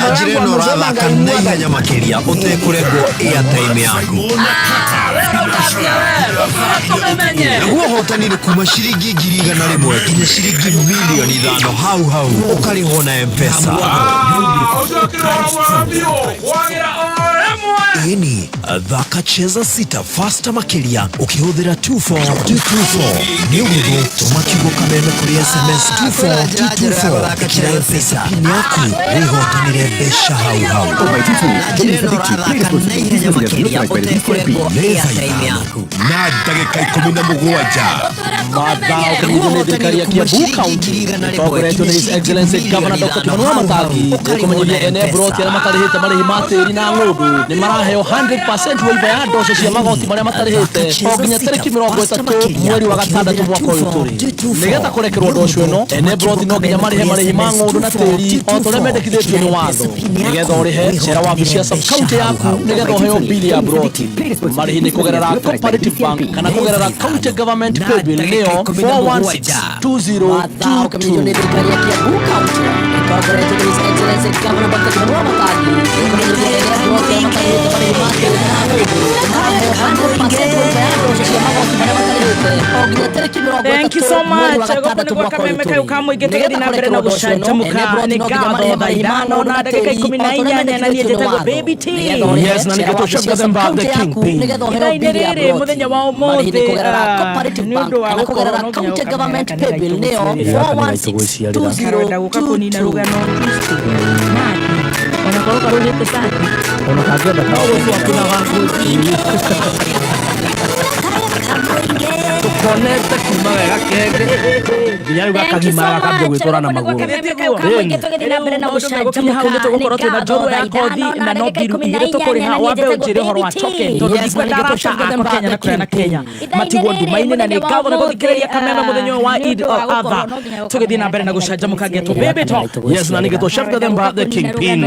Na njĩra ĩno ũrathaka na ihenya makĩria ũtekũrengwo airtime yaku. Naguo ũhotani nĩ kuma ciringi 100,000 nginya ciringi 5,000,000 hau hau ũkarĩhwo na M-Pesa. Ĩni, thaka Cheza Sita Faster makĩria ũkĩhũthĩra 24224. Nĩ ũhũthũ, tũma kiugo kameme kũrĩ SMS 24224, ĩkĩra M-Pesa PIN yaku wĩhotanĩre mbeca hau hau. Nĩ thaa 5 na ndagĩka 17. Mathaa ũkĩnyitwo nĩ thirikari ya Kiambu County ĩtongoretio nĩ His Excellency Governor Dr. Kimanua Matangi ĩkũmenyithia ene mburoti arĩa matarĩhĩte marĩhi ma tĩri na ng'ũndũ nĩ maraheo 100% waiver ya mbeca cia magoti marĩa matarĩhĩte o nginya tarĩki 30 mweri wa gatandatũ mwaka ũyũ tũrĩ. Nĩgetha kũrekerwo mbeca ĩno, ene mburoti no nginya marĩhe marĩhi ma ng'ũndũ na tĩri o ta ũrĩa mendekithĩtio nĩ watho. Nĩgetha ũrĩhe, cera wabici ya sub county yaku nĩgetha ũheo bili ya mburoti. Marĩhi nĩ kũgerera Cooperative Bank kana kũgerera County Government Paybill nĩyo Mathaa ũkĩmenyithio nĩ 4162022. thirikari ya Kiambu County ĩtongoretio nĩ His Excellency Governor Dr. Kimanua Matangi ĩkũmenyithia ene mburoti arĩa matarĩhĩte marĩhi ma tĩri na ng'ũndũ nĩ maraheo 100% waiver ya mbeca cia magoti marĩa matarĩhĩte o nginya tarĩki mĩrongo Thank you ĩtatũ so mweri wa much. Gũkũ gatandatũ nĩ gwa mwaka ũyũ kameme kayũ tũrĩ. ka mũingĩ tũgĩthiĩ Nĩgetha na mbere na kũrekerwo mbeca ĩno, gũcanjamũka. ene mburoti Nĩ no nginya ngatho marĩhe thaa marĩhi ma 5 ng'ũndũ na na ndagĩka tĩri ikũmi o na ta ũrĩa inyanya na niĩ mendekithĩtio nĩ njĩtagwo watho. Baby T. Nĩgetha ũrĩhe, Yes, na cera nĩkĩo wabici ya Chef Gathemba, sub-county the yaku kingpin. nĩgetha ũheo Ithaa-inĩ bili ya rĩrĩ mburoti. mũthenya wa Marĩhi nĩ ũmũthĩ kũgerera Cooperative nĩ Bank ũndũ wa kana gũkorwo kũgerera no nginya County ũkamenya Government kanitha Paybill nĩyo itũgũciarĩra. Karenda gũka kũnina 4162022. rũgano ona korwo karũgĩte cati Ona kangĩenda no gũcwakũnaga ngothi. Tũkonete kuma wega kenge nginya rĩu Thank you so gakagimara gakambia much. gwĩtwara na Gũkũ nĩ gwa magũrũ. kameme kayũ ka mũingĩ tũgĩthiĩ na mbere na Rĩu maũndũ megũkinya hau nĩ gũcanjamũka. tũgũkorwo Nĩ twĩna ngatho njorua thaa ya kothi 5 na na no ndagĩka mbiru ikũmi na igĩrĩ tũkũrĩha inyanya na niĩ wambe njĩtagwo ũnjĩre ũhoro wa Baby T. token tondũ Yes, na ndikwenda nĩkĩo arata Chef akwa Gathemba, Kenya na the kũrĩa na Kenya Ithaa-inĩ matigwo rĩrĩ nduma-inĩ na nĩ mũthenya wa ngatho nĩ gũthikĩrĩria ũmũthĩ, kameme mũthenya ũyũ wa nĩ Eid ũndũ wa al-Adha gũkorwo no nginya tũgĩthiĩ na mbere na ũkamenya gũcanjamũka ngetwo kanitha Baby Talk. Yes, na nĩkĩo Chef Gathemba, the kingpin.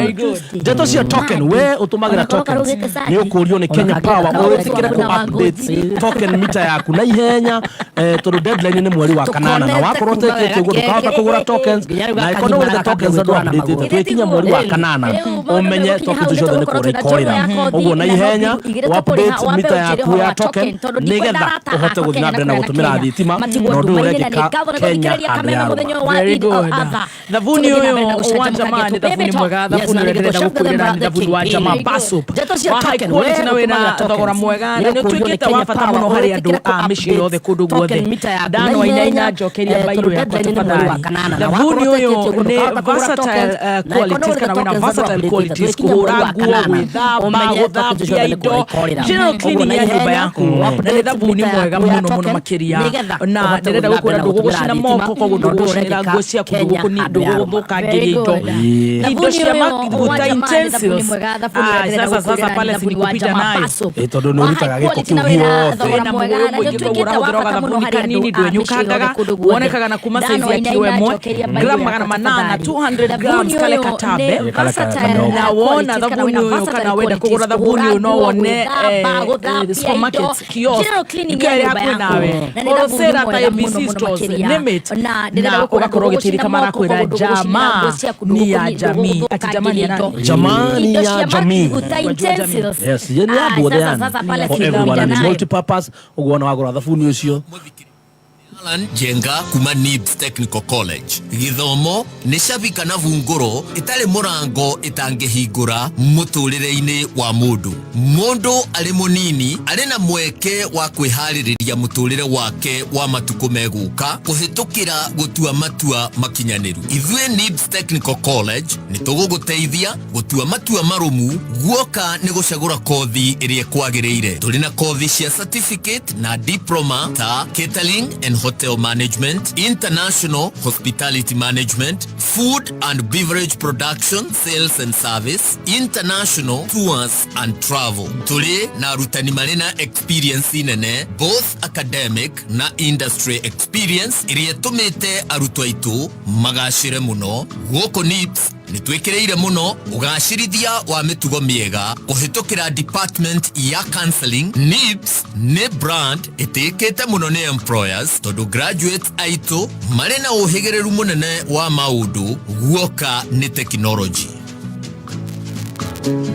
Ndeto cia token, we ũtũmagĩra Ona korwo tokens karugĩte cati. nĩ ũkũrio nĩ Kenya Ona Power kangĩenda wĩtĩkĩre kũ kaũndũ update token mita yaku na ihenya tondũ deadline nĩ mweri wa kanana na Tũkonete wakorwo kuma ũtekĩte wega ũguo ndũkahota kenge. kũgũra tokens Nginya rĩu na ĩkorwo gakagimara nĩ tokens gakambia andũ gwĩtwara na update magũrũ. twĩkinya mweri wa kanana Rĩu maũndũ ũmenye megũkinya tokens hau nĩ ciothe nĩ tũgũkorwo kũra twĩna njorua ikorĩra ya kothi ũguo na na no ihenya mbiru igĩrĩ tũkũrĩha update wambe mita ũnjĩre yaku ũhoro ya wa token token tondũ ndikwenda nĩgetha arata ũhote akwa gũthiĩ na Kenya mbere na na kũrĩa na gũtũmĩra Kenya thitima matigwo na ũndũ ũyũ nduma-inĩ na nĩ ũrekĩka ngatho nĩ Kenya gũthikĩrĩria handũ kameme ya mũthenya rũma. ũyũ wa Very Eid good. al-Adha Thabuni tũgĩthiĩ na mbere na ũyũ wa gũcanjamũka jamaa nĩ ngetwo thabuni Baby Talk. mwega Yes, thabuni na ũrĩa nĩkĩo ndĩrenda Chef gũkwĩrĩra Gathemba, nĩ the thabuni wa kingpin. jamaa Basop Ndeto cia wa high token, quality we na wĩna ũtũmagĩra thogora tokens. mwega Nĩ na nĩ ũkũrio nĩ ũtuĩkĩte wa Kenya bata Power mũno harĩ andũ ũwĩtĩkĩre kũ a mĩciĩ yothe update kũndũ guothe token mita yaku na ndanwa ihenya inaina njokeria bairũ tondũ yakwa deadline nĩ mweri wa tafadhali kanana na thabuni wakorwo ũyũ ũtekĩte ũguo nĩ ndũkahota kũgũra versatile tokens na ĩkorwo qualities nĩ kana wĩna tokens andũ versatile update qualities twĩkinya mweri kũhũra wa nguo kanana gwĩthamba ũmenye tokens gũthambia ciothe nĩ kũra indo ikorĩra general ũguo cleaning na ya nyũmba ihenya yaku na nĩ update thabuni mita mwega yaku ya mũno mũno token makĩria nĩgetha na ũhote ndĩrenda gũthiĩ na gũkwĩra mbere na gũtũmĩra ndũgũgũcina thitima moko koguo na ũndũ ũyũ ndũgũgũcinĩra ũrekĩka nguo ciaku Kenya handũ ya rũma. ndũgũthũkangĩria Very indo good. indo Thabuni cia ũyũ wa maguta jamaa nĩ thabuni utensils. mwega thabuni ũrĩa Ah, ndĩrenda sasa sasa gũkwĩrĩra nĩ pale thabuni wa sinikupita jamaa nayo. Basop Ĩ, tondũ nĩ wa high ũrutaga gĩko quality kĩu na wĩna gĩothe. thogora Wĩna mwega mũgũrũ na nĩ mũingĩ koguo ũtuĩkĩte wa ũrahũthĩra bata mũno gathabuni harĩ andũ kanini a mĩciĩ yothe ndwenyũkangaga kũndũ guothe wonekaga na kuma size ndanwa ya kilo inaina ĩmwe njokeria bairũ gram yakwa 800 tafadhali 200 thabuni grams kale ũyũ katabe nĩ Kale versatile kadogo. na wona qualities kana thabuni wĩna ũyũ versatile kana wenda qualities kũgũra thabuni kũhũra ũyũ no nguo wone gwĩthamba gũthambia indo supermarket kiosk general cleaning nduka ya ĩrĩa nyũmba hakuhĩ yaku nawe na nĩ thabuni wholesale ta mwega mũno ABC mũno stores makĩria name it na ndĩrenda na gũkwĩra ũgakorwo ndũgũgũcina ũgĩteithĩka moko marakwĩra koguo ndũgũgũcinĩra nguo jamaa ciaku ni ya jamii ati jamani ndũgũthũkangĩria ya indo nani? Jamani indo ya cia jamii. maguta Wajua jamii. utensils. Yes, ye nĩ Ah, ya andũ othe sasa yani. sasa pale For si everyone and nayo. multi-purpose ũguo wona wagũra thabuni ũcio. Alan Njenga kuma Nibs Technical College. Gĩthomo nĩ cabi kana bungũro ĩtarĩ mũrango ĩtangĩhingũra mũtũrĩre-inĩ wa mũndũ. Mũndũ arĩ mũnini arĩ na mweke wa kwĩharĩrĩria mũtũrĩre wake wa matukũ megũka kũhĩtũkĩra gũtua matua makinyanĩru. Ithuĩ Nibs Technical College nĩ tũgũgũteithia gũtua matua marũmu guoka nĩ gũcagũra kothi ĩrĩa ĩkwagĩrĩire. Tũrĩ na kothi cia certificate na diploma ta catering and hotel management, international hospitality management, food and beverage production, sales and service, international tours and travel. Tũrĩ na arutani marĩ na experience nene both academic na industry experience ĩrĩa ĩtũmĩte arutwo aitũ magacĩre mũno. Gũkũ NIBS nĩ twĩkĩrĩire mũno ũgacĩrithia wa mĩtugo mĩega kũhĩtũkĩra department ya counseling. NIBS nĩ brand ĩtĩĩkĩte mũno nĩ employers tondũ graduates aitũ marĩ na ũhĩgĩrĩru mũnene wa maũndũ guoka nĩ technology.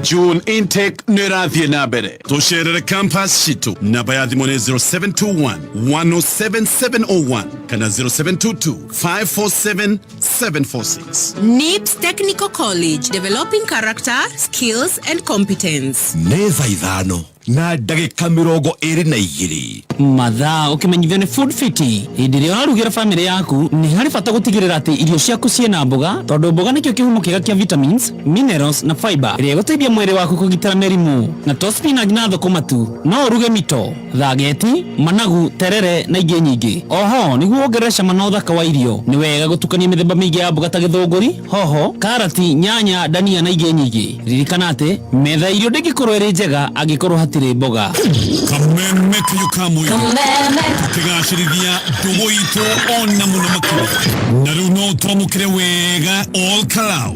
June intake nä ĩrathiĩ na mbere. Tũcerere campus citũ. Namba ya thimũ nĩ 0721 107701 kana 0722 547 746. NIPS Technical College, developing character, skills, and competence. Nĩ thaa 5:22. Mathaa ũkĩmenyithio nĩ Food Fiti. Hĩndĩ ĩrĩa ũrarugĩra bamĩrĩ yaku, nĩ harĩ bata gũtigĩrĩra atĩ irio ciaku ciĩna mboga, tondũ mboga nĩkĩo kĩhumo kĩega kĩa vitamins, minerals na fiber ĩrĩa ĩgũteithia mwĩrĩ waku kũgitĩra mĩrimũ. Na to spinach na thũkũma tu, no ũruge mito, thageti, managu, terere na ingĩ nyingĩ. Oho nĩguo wongerere cama na ũthaka wa irio, nĩ wega gũtukania mĩthemba mĩingĩ ya mboga ta gĩthũngũri, hoho, karati, nyanya, dania na ingĩ nyingĩ. Ririkana atĩ metha ya irio ndĩngĩkorwo ĩrĩ njega angĩkorwo hatirĩ mboga. Kameme kayo ka mũingĩ tũkĩgacĩrithia ndũgũ itũ ona mũno makĩria, na rĩu no twamũkĩre wega all Kalau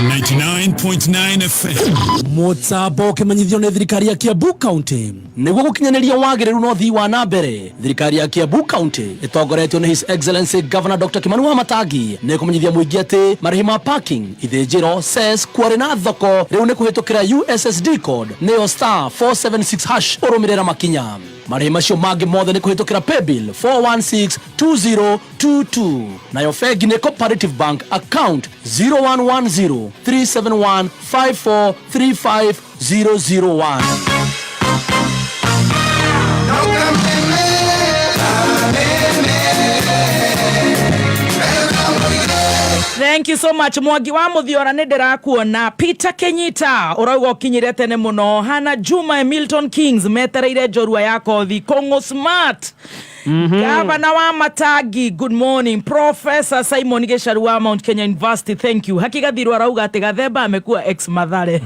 99.9 FM. Mũtambo ũkĩmenyithio nĩ thirikari ya Kiambu County nĩguo gũkinyanĩria wagĩrĩru na ũthii wa na mbere. Thirikari ya Kiambu County ĩtongoretio nĩ His Excellency Governor Dr. Kimani Wamatangi nĩ kũmenyithia mũingĩ atĩ marĩhi ma parking, ithĩnjĩro, cess, quarry na thoko rĩu nĩ kũhĩtũkĩra USSD code, nĩyo star 476 hash, ũrũmĩrĩra makinya. Marĩhi macio mangĩ mothe nĩ kũhĩtũkĩra paybill 4162022, nayo bengi nĩ Cooperative Bank, account 0110 371 5435001. Thank you so much, Mwangi wa Muthiora, nĩ ndĩrakuona. Peter Kenyita ũrauga ũkinyire tene mũno. Hana Juma, Milton Kings metereire njorua ya kothi. Kongo Smart, Gavana wa Matangi, good morning. Professor Simon Gicharu wa Mount Kenya University, thank you. Hakigathirwo arauga atĩ Gathemba amekuwa ex Mathare.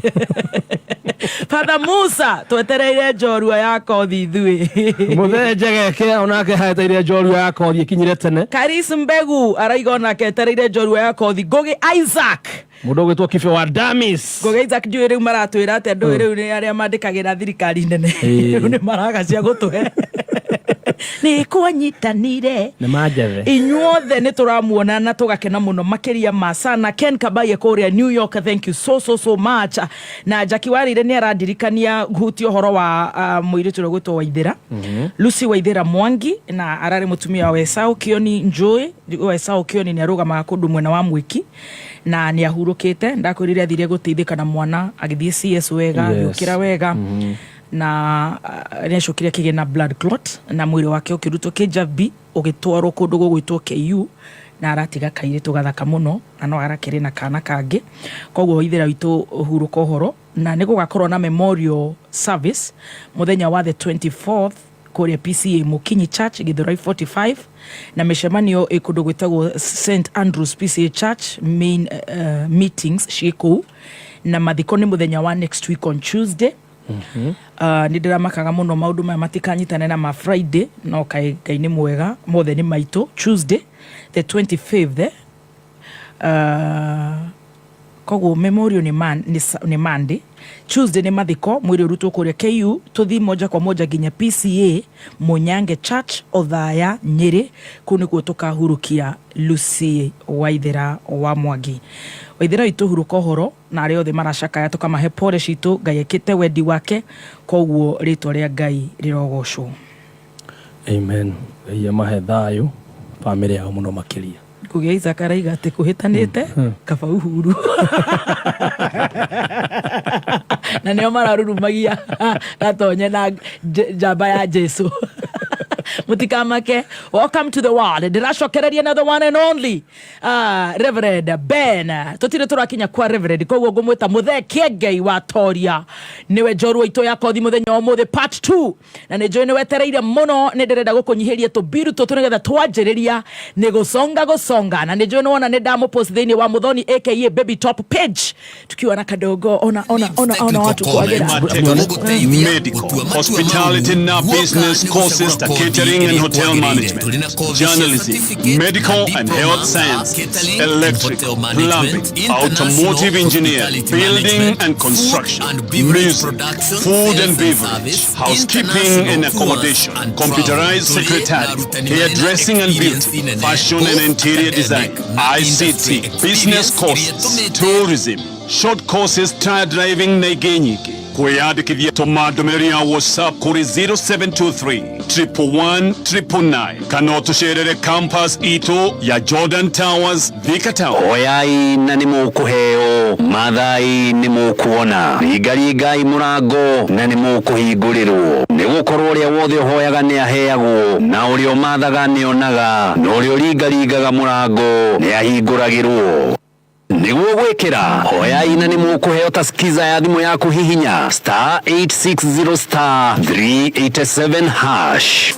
Father Musa, twetereire njorua ya kothi ithuĩ. Mũthee Njegeke onake haeteire njorua ya kothi ĩkinyire tene. Karis Mbegu arauga onake etereire njorua ya kothi. Ngugi Isaac. Mũndũ ũgwĩtwo Kibe wa Damis. Ngugi Isaac, ndiũĩ rĩu maratwĩra atĩa, ndũĩ rĩu nĩ arĩa mandĩkagĩra thirikari nene, rĩu nĩ maraga cia gũtũhe nĩ kwanyitanire. Nĩ manjethe. Inyuothe nĩ tũramuona na tũgakena mũno makĩria ma sana. Ken Kabaye kũrĩa New York, thank you so so so much. Na Jackie Warire nĩ arandirikania hutie ũhoro wa mũirĩtu ũrĩa ũgwĩtwo Waithĩra, Lucy Waithĩra Mwangi, na ararĩ mũtumia wa Esau Kioni Njũĩ. Esau Kioni nĩ arũgamaga kũndũ mwena wa Mwĩki na nĩ ahurũkĩte. Ndakwĩrire athire gũteithĩka na mwana, agĩthiĩ CS wega, agĩũkĩra wega, na nĩ acokire akĩgĩa na blood clot na mwĩrĩ wake ũkĩrutwo kĩnjabi ũgĩtwarwo kũndũ gũgwĩtwo KU, na aratiga kairĩtu gathaka mũno na no arakĩrĩ na kana kangĩ. Koguo Waithĩra witũ, hurũka ũhoro, na nĩ gũgakorwo na memorial service mũthenya wa the 24th kũrĩa PCA Mũkinyi Church, Githurai 45, na mĩcemanio ĩ kũndũ gwĩtagwo St Andrews PCA Church, main meetings ciĩ kũu, na mathiko nĩ mũthenya wa next week on Tuesday. Nĩ ndĩramakaga mũno maũndũ maya matikanyitane na ma Friday, no kaĩ Ngai nĩ mwega, mothe nĩ maitũ. Tuesday the 25th, eh? Koguo memorial nĩ man, nĩ, nĩ Monday, Tuesday nĩ mathiko, mwĩrĩ ũrutwo kũrĩa KU tũthi moja kwa moja nginya PCA Munyange Church, Othaya, Nyĩrĩ. Kũu nĩkuo tũkahurukia Lucy Waithĩra wa Mwangi. Waithĩra witũ, hurũka ũhoro, na arĩa othe maracakaya tũkamahe pole citũ. Ngai ekĩte wendi wake, koguo rĩtwa rĩa Ngai rĩrogocwo. Amen. Ngai amahe thayũ bamĩrĩ yao mũno makĩria. Kũgĩa Isaac araiga atĩ kũhĩtanĩte kaba Uhuru, na nĩo mararurumagia gatonye na njamba ya Jesu. Mũtikamake. Welcome to the world. Ndĩracokereria na the one and only Reverend Ben. Tũtirĩ tũrakinya kwa Reverend, koguo ngũmwĩta Mũthee Kĩengei wa Toria, nĩwe njorua itũ ya kothi mũthenya wa ũmũthĩ, part 2, na nĩ njũĩ nĩ wetereire mũno. Nĩ ndĩrenda gũkũnyihĩria tũmbiru tũtũ nĩgetha twanjĩrĩria nĩ gũconga gũconga, na nĩ njũĩ nĩ wona nĩ ndamũpost thĩinĩ wa Mũthoni aka Baby Top page, tukiwa na kadogo ona ona ona ona watu kwagĩra. Medical, hospitality na business courses ta catering. Catering and ĩrĩa Hotel kwagĩrĩire. Management, Tũrĩ na kothi cia Journalism, certificate Medical na and diploma Health za Sciences, catering and Electrical, hotel management, Plumbing, international Automotive Engineering, hospitality Building management, and food Construction, and beverage Music, production, Food sales and and Beverage, service, Housekeeping international and tours Accommodation, and travel. Computerized Tũrĩ na Secretary, arutani marĩ na Hairdressing and experience Beauty, nene, Fashion and both Interior academic Design, na industry ICT, Business experience iria Courses, tũmĩte Tourism, Short Courses, Tire Driving na ingĩ nyingĩ. Kwĩyandĩkithia tũma ndũmĩrĩri ya WhatsApp kũrĩ 0723 111 999 kana ũtũcerere campus itũ ya Jordan Towers, Thika Town. Oyai na nĩ mũkũheo, mathai nĩ mũkuona, ringaringai mũrango na nĩ mũkũhingũrĩrwo, nĩ gũkorwo ũrĩa wothe ũhoyaga nĩ aheagwo, na ũrĩa ũmathaga nĩ onaga, na ũrĩa ũringaringaga mũrango nĩ ahingũragĩrwo. Nĩguo gwĩkĩra hoyai na nĩ mũkũheo ta skiza ya thimũ yaku, hihinya star 860 star 387 hash.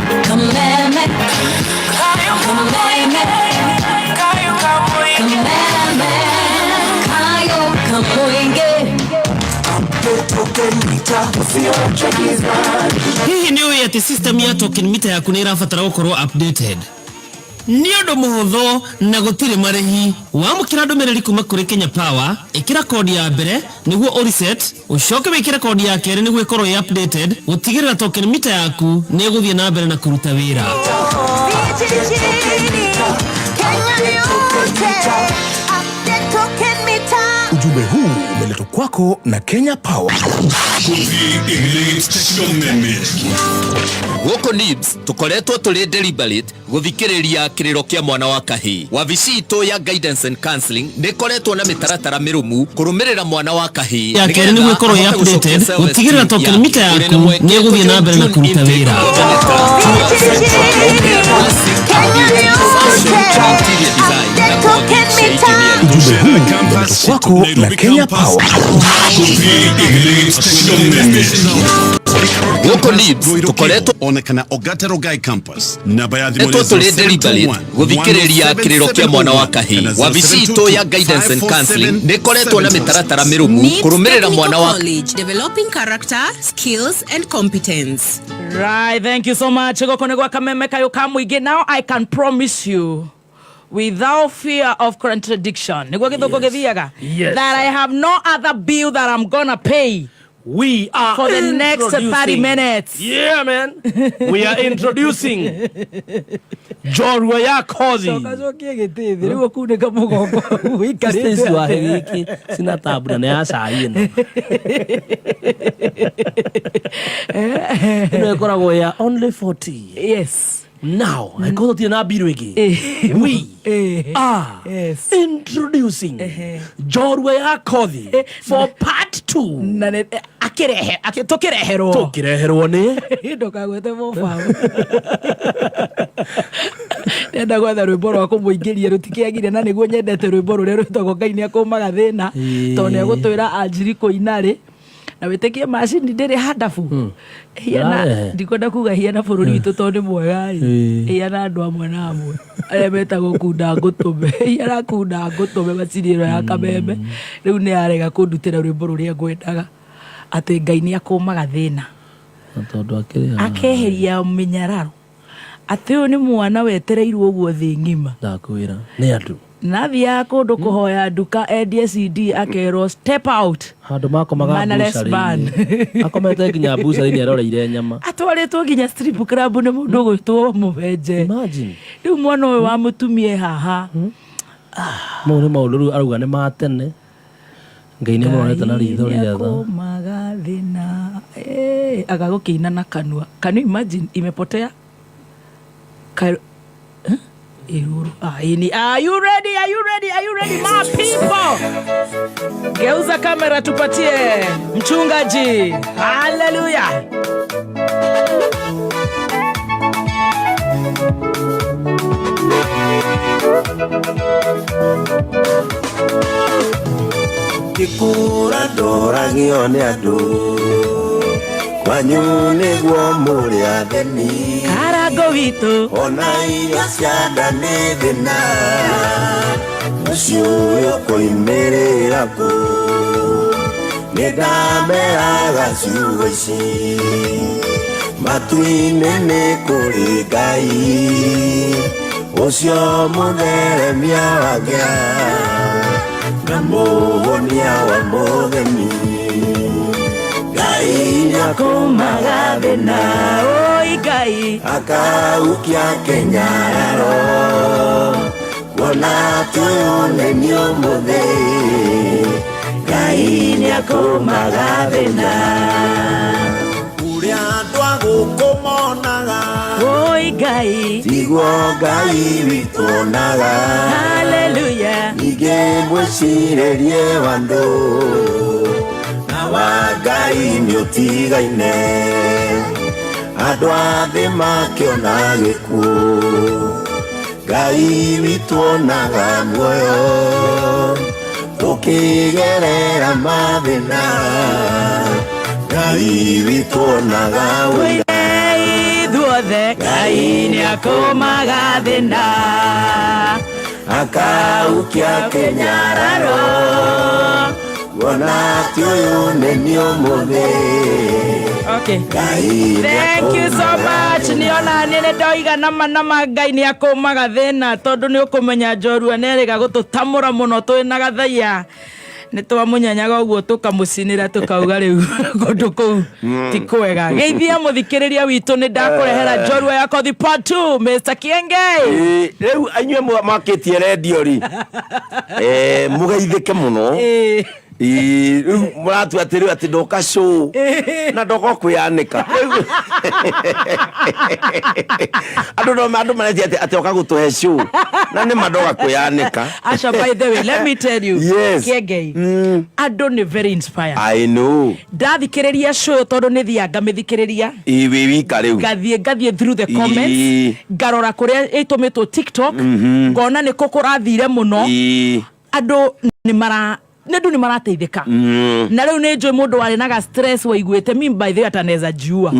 Kameme, kameme, kameme, kayo kamuinge. Hihi nĩ ũĩ atĩ system ya token meter yaku nĩ ĩrabatara gũkorwo updated? Nĩ ũndũ mũhũthũ na gũtirĩ marĩhi. Wamũkĩra ndũmĩrĩri kuma kũrĩ Kenya Power, ĩkĩra kodi ya mbere nĩguo ũreset, ũcoke wĩkĩre kodi ya kerĩ nĩguo ĩkorwo ĩ updated, gũtigĩrĩra token meter yaku nĩ ĩgũthiĩ na mbere na kũruta wĩra. Ujumbe huu umeletwa kwako na Kenya Power. Gũkũ NIBS tũkoretwo tũrĩ deliberate gũthikĩrĩria kĩrĩro kĩa mwana wa kahĩĩ. Wabici itũ ya guidance and counseling nĩ ĩkoretwo na mĩtaratara mĩrũmu kũrũmĩrĩra mwana wa kahĩĩ Ya kerĩ nĩguo ĩkorwo ĩ updated, gũtigĩrĩra token meter yaku nĩ ĩgũthiĩ na mbere na kũruta wĩra. Ujumbe huu umeletwa kwako na Kenya Power. Gũkũ NIBS tũkoretwo onekana Ogata Rongai campus, namba ya thimũ nĩ Etwo tũrĩ deliberate 0721 gũthikĩrĩria kĩrĩro kĩa mwana wa kahĩĩ. Wabici itũ ya guidance and counseling nĩ ĩkoretwo na mĩtaratara mĩrũmu NIBS kũrũmĩrĩra Technical mwana wa College, developing character, skills and competence. Right, thank you so much. Gũkũ nĩ gwa Kameme kayũ ka mũingĩ. Now I can promise you without fear of contradiction, nĩguo gĩthũngũ gĩthiaga, Yes. that I have no other bill that I'm gonna pay We are for the next 30 introducing- minutes. Yeah, man. We are introducing Njorua ya Kothi. Cokie gĩtĩ thĩ rĩu ũkunĩka mũgongo ũikarĩte. Stacy wa gĩkĩ sina tabu na nĩ ya cai ĩno. Ĩno ĩkoragwo ya only 40. Yes. Now, angĩkorwo tũtirĩ na mbirũ ĩngĩ, we are introducing Njorua ya Kothi for part 2. Na nĩ akĩrehe tũkĩreherwo. Tũkĩreherwo nĩ Ndũkagwete mũbaba. Ndenda gwetha rwĩmbo rwa kũmũingĩria rũtikĩagire, na nĩguo nyendete rwĩmbo rũrĩa rwĩtagwo Ngai nĩ akũmaga thĩna, tondũ nĩ egũtwĩra anjiri kũina rĩ, na wĩtĩkie macini ndĩrĩ handabu hiana. Ndarehe. Ndikwenda kuga hiana bũrũri witũ tondũ nĩ mwega rĩ, hiana andũ amwe na amwe arĩa metagwo kunda ngũtũme, hiana kunda ngũtũme. Macini ĩno ya Kameme rĩu nĩ yarega kũndutĩra rwĩmbo rũrĩa ngwendaga, atĩ Ngai nĩ akũmaga thĩna tondũ akĩrĩ akeheria mĩnyararo, atĩ ũyũ nĩ mwana wetereirwo ũguo thĩ ng'ima. Ndakwĩra nĩ andũ. Nathiaga kũndũ kũhoya nduka endie CD, akerwo step out. Handũ makomaga Mannerless man. bucarĩ-inĩ, akomete nginya bucarĩ-inĩ aroreire nyama. Atwarĩtwo nginya strip club nĩ mũndũ ũgwĩtwo mũbenje. Imagine. Rĩu mwana ũyũ wa mũtumia haha. Mau nĩ maũndũ rĩu arauga nĩ ma tene, Ngai nĩ mũrorete na ritho rĩa tha. Nĩakũmaga thĩna. Eh, agagũkĩina na kanua. Can you imagine? Imepotea. Eh? Iruru. Ah, ini. Are you ready? Are you ready? Are you ready, my people? Geuza kamera tupatie mchungaji. Hallelujah. Ngĩkũra ndoragio nĩ andũ. Kwanyu nĩguo mũrĩ atheni. Karango witũ. Ona irio cia nda nĩ thĩna. Mũciĩ ũyũ kũimĩrĩra kũ. Nĩ ndameraga ciugo ici. Matu-inĩ nĩ kũrĩ Ngai. Ũcio mũtheremia wa ngĩa na mũhonia wa mũtheni. Ngai nĩakũmaga thĩna. Oi Ngai. Akaukia kĩnyararo. Kuona atĩ ũyũ nĩ niĩ ũmũthĩ. Ngai nĩakũmaga thĩna. Ũrĩa andũ a gũkũ monaga. Oi Ngai. Tiguo Ngai witũ onaga. Hallelujah. Ningĩ mwĩcirĩrie wa andũ na wa Ngai nĩ ũtigaine. Andũ a thĩ makĩona gĩkuũ. Ngai witũ onaga muoyo. Tũkĩgerera mathĩna. Ngai witũ onaga ũira. Ithuothe Ngai nĩakũmaga thĩna. Akaukia kĩnyararo. Kuona atĩ ũyũ nĩ niĩ ũmũthĩ. Okay. Ngai. Thank you so much. Nĩona nĩ ndoiga nama nama Ngai nĩ akũmaga thĩna tondũ nĩ ũkũmenya njorua nĩ erĩga gũtũtamũra mũno twĩna gathaiya nĩ twamũnyenyaga ũguo tũkamũcinĩra tũkauga rĩu kũndũ kũu ti kwega. Geithia mũthikĩrĩria witũ, nĩ ndakũrehera njorua ya Kothi part 2, Mr. Kiengei. Rĩu inyuĩ mwakĩtie rendio rĩ, mũgeithĩke mũno. Ĩĩ, rĩu mũratua atĩ rĩu atĩ ndoka show na ndoka kwĩyanĩka. Rĩu andũ no andũ maretia atĩ oka gũtũhe show na nĩ ma ndoka kwĩyanĩka. Asha, by the way, let me tell you. Yes. Kiengei. Andũ nĩ very inspired. I know. Ndathikĩrĩria show tondũ nĩ thiaga ngamĩthikĩrĩria. Ĩĩ, wĩ wika rĩu. Ngathiĩ through the comments. Ngarora kũrĩa ĩtũmĩtwo TikTok. Ngona nĩ kũ kũrathire mũno. Andũ nĩ mara nĩ andũ nĩ marateithĩka. Na rĩu nĩ njũĩ mũndũ warĩ na ga stress waiguĩte mi by the way atanaweza jiua.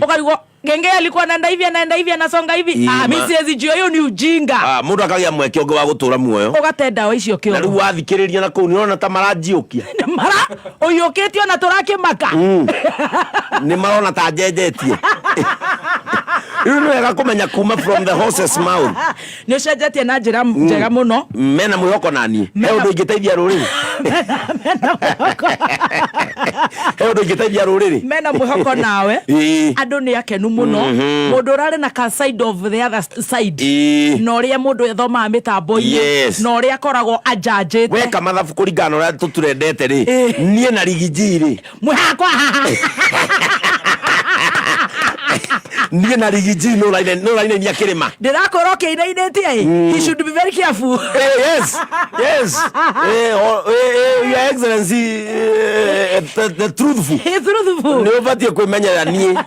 Ũkarigwo Genge alikuwa anaenda hivi, anaenda hivi, anasonga hivi. Ah, mi siwezi jua, hiyo ni ujinga. Ah, mũndũ akagĩa mweke ũngĩ wa gũtũra muoyo. Ũgate ndawa icio Na kĩoro. Rĩu wathikĩrĩria na kũu nĩ ũrona ta maranjiũkia. Mara ũiyũkĩtio na tũrakĩmaka. Nĩ marona ta njenjetie. Rĩu nĩ wega kũmenya kuma from the horse's mouth. Nĩ ũcenjetie na njĩra njega mũno. Mena mwĩhoko naniĩ he ũndũ ingĩteithia rũrĩrĩ, he ũndũ ingĩteithia rũrĩrĩ. Mena mwĩhoko nawe. Andũ nĩ akenu mũno. Mũndũ ũrarĩ na ka side of the other side na ũrĩa mũndũ ethomaga mĩtambo-inĩ na ũrĩa akoragwo anjanjĩte. Weka mathabu kũringana na ũrĩa tũturendete rĩ, niĩ na Riggy rĩ, mwĩhakwa haha. Niĩ na Riggy nĩ ũrainainia kĩrĩma. Ndĩrakorwo ũkĩinainĩtie ĩ, he should be very careful. Yes. Oh, Your Excellency, the truthful. He truthful. Nĩ ũbatiĩ kwĩmenyerera niĩ.